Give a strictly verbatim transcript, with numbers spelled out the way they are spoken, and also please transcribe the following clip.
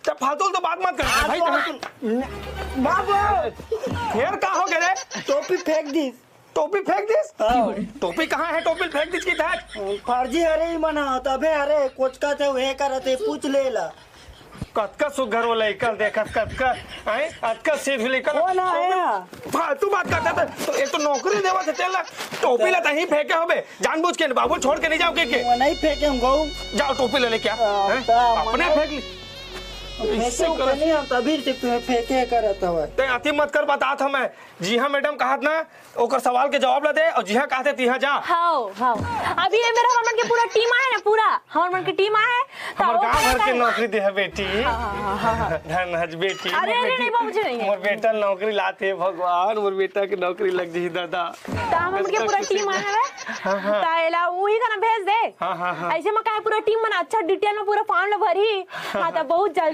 जब फालतू तो बात मत कर भाई। बाबू, फेर का हो गे रे? टोपी फेंक दिस। टोपी फेंक दिस? हाँ। टोपी कहाँ हे? टोपी फेंक दिस कि धर? फर्जी हरे ही मना, तभे हरे कोचका थे, हे करत हे, पूछ ले ला। कतका सुग्घर वो लइका ल देखत, कतका, हैं? अतका सीधी लइका ल। वो ना टोपी आया। फालतू बात करता था। तो एक तो नौकरी देवत हे तेला, टोपी ला तहीं फेंके होबे, जानबूझ के बाबू छोड़ के नहीं जाओ के, के? वो नहीं फेंके हम गऊ। जाओ टोपी ले लेके आ। हाँ, हैं? तो अपने मना फेंक ली। फेंके इससे ऊपर गलत। नहीं, हम तभी से फे-, फेंके करत हवे। ते अति मत कर, बतात हंव मैं। जी हाँ मैडम कहत ना, ओकर सवाल के जवाब ला दे, अउ जी हाँ कहत हे तिहाँ जा। हाव, हाव। अभी ये मेर हमर मन के पूरा टीम आहे ना, पूरा हमर मन के टीम आहे। त हमर ओकर गाँव भर के का नौकरी दे हे बेटी। हाँ, हाँ, हाँ, हाँ, हाँ। धन हज बेटी, अरे, मोर अरे, बेटी, नहीं बाबूजी, नहीं है। मोर बेटा नौकरी लात हे भगवान, मोर बेटा के नौकरी लग जाही दादा। त हमर मन के पूरा टीम आहे ना। हाँ, हाँ। त एला उही करा भेज दे। हाँ, हाँ, हाँ। अइसे म का हे पूरा टीम मन अच्छा डिटेल म पूरा फॉर्म ला भरही। हाँ, त बहुत जल्दी